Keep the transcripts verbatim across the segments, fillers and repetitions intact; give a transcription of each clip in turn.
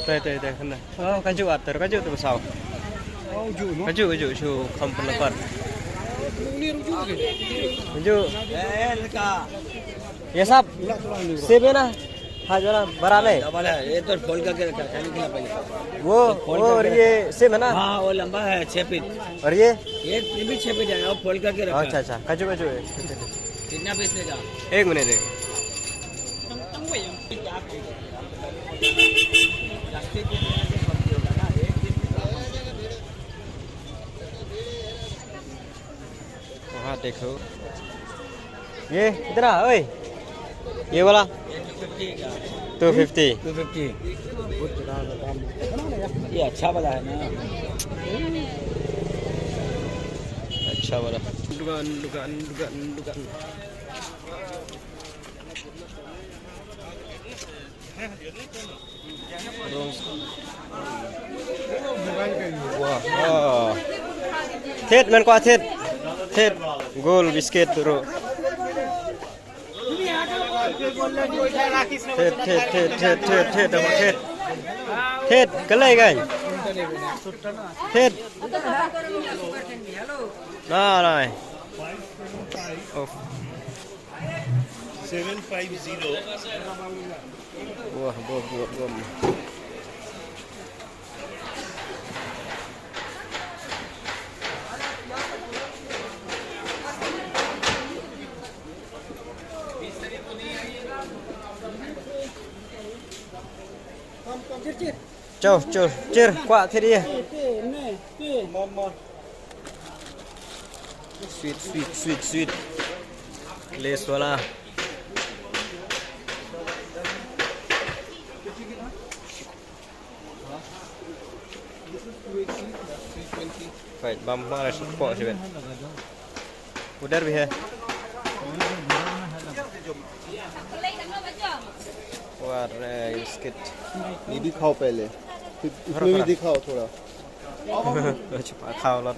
Tei, tei, tei, hynda. Oh, ka juh atur, ka juh tu saw. Ka juh, ka juh, shu kham pynlapar. Ka juh. ये सब सेम है ना? हाँ, जो ना, बड़ा नहीं। डबल है, ये तो फोल्ड करके रखा है, खाने के लिए पहले। वो, वो और ये सेम है ना? हाँ, वो लंबा है, छह फीट। और ये? ये, ये भी छह फीट है, वो फोल्ड करके रखा है। अच्छा, अच्छा, का जुह, का जुह है। कितना पीस लेगा? एक मिनट, एक। वहाँ देखो। ये कितना? ओए, ये वाला? Two fifty. Two fifty. ये अच्छा वाला है ना? अच्छा वाला। दुकान, दुकान, दुकान, दुकान। Wah, oh. Thied, men kwah thied. Thied, gul, biscuit ruh. Thied, thied, thied, thied, thied, thied, thied. Thied, ka lei kan. Thied. Na, na. Oh. Seven five zero. Wah, bom, bom, bom. Chau, chau, chir, kwah thied ïa. Sweet, sweet, sweet, sweet. Lace wala. Right, bam, bam, sweet, sweet. उधर भी है। और, ए, बिस्किट। ये भी खाओ पहले, फिर इसमें भी दिखाओ थोड़ा। Chipah khau lat.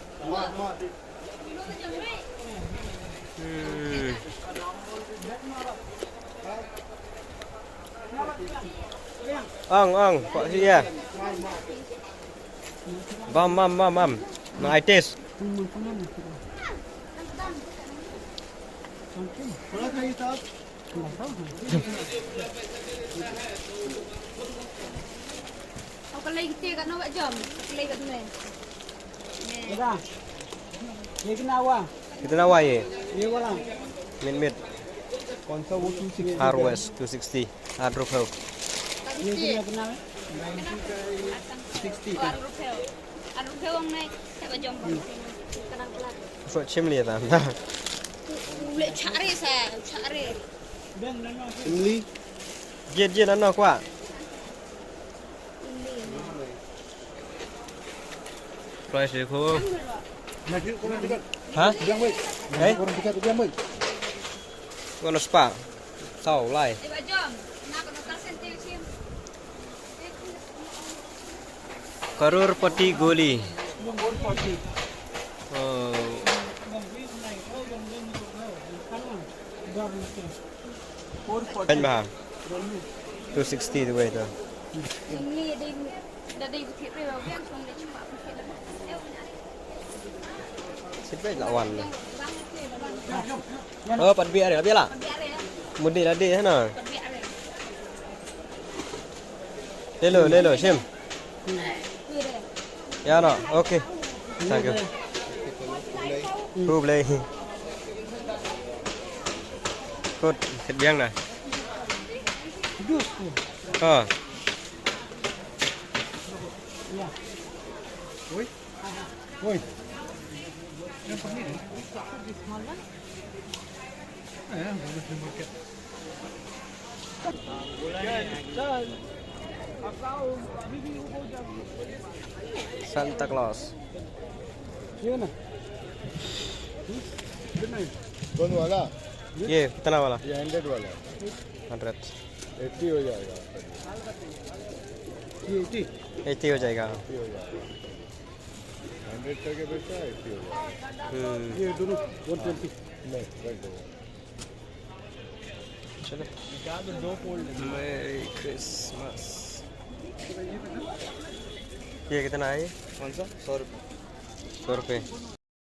Hmm. Ong, ong, kwah thied ïa. Bam, bam, bam, bam. Na, I taste. Au ka lei kite ka no ba jom, ka lei ka dune. Dadah. Ye kitna hua? कितना हुआ ये? ये वाला। Mit, mit. कौन सा वो two sixty? Harvest two sixty. Ar phew. ये कितना, कितना है? सिक्सटी का। Ar phew. Ar phew ong nai. Te ba jom ba. Kanang pelat. So chim liya ta. U le chare sa, chare. Chim li. Jied, jied, nano kwah. Price dei ko. Ha? Eh? Kono spah. Saw lai. Karorpati goli. Oh. Kan ba? Two sixty tu wei tu. Sipet la wan. Oh, pat biar ya, biar lah. Mudi tadi sana. Lelo, lelo, sim. Ya no, okay. Thank you. Khublei. Kut, set biang na. Ha. Oi. Oi. Santa Claus. ये ना। कितना है? कौन वाला? ये कितना वाला? ये हंड्रेड वाला। हंड्रेड। एटी हो जाएगा। ये एटी? एटी हो जाएगा। एटी हो जाएगा। हंड्रेड करके बेचता है, एटी हो जाएगा। हम्म। ये दोनों वन ट्वेंटी। नहीं, रख दो। Merry Christmas. ये कितना है? कौन सा? सौ रुपये। सौ रुपये।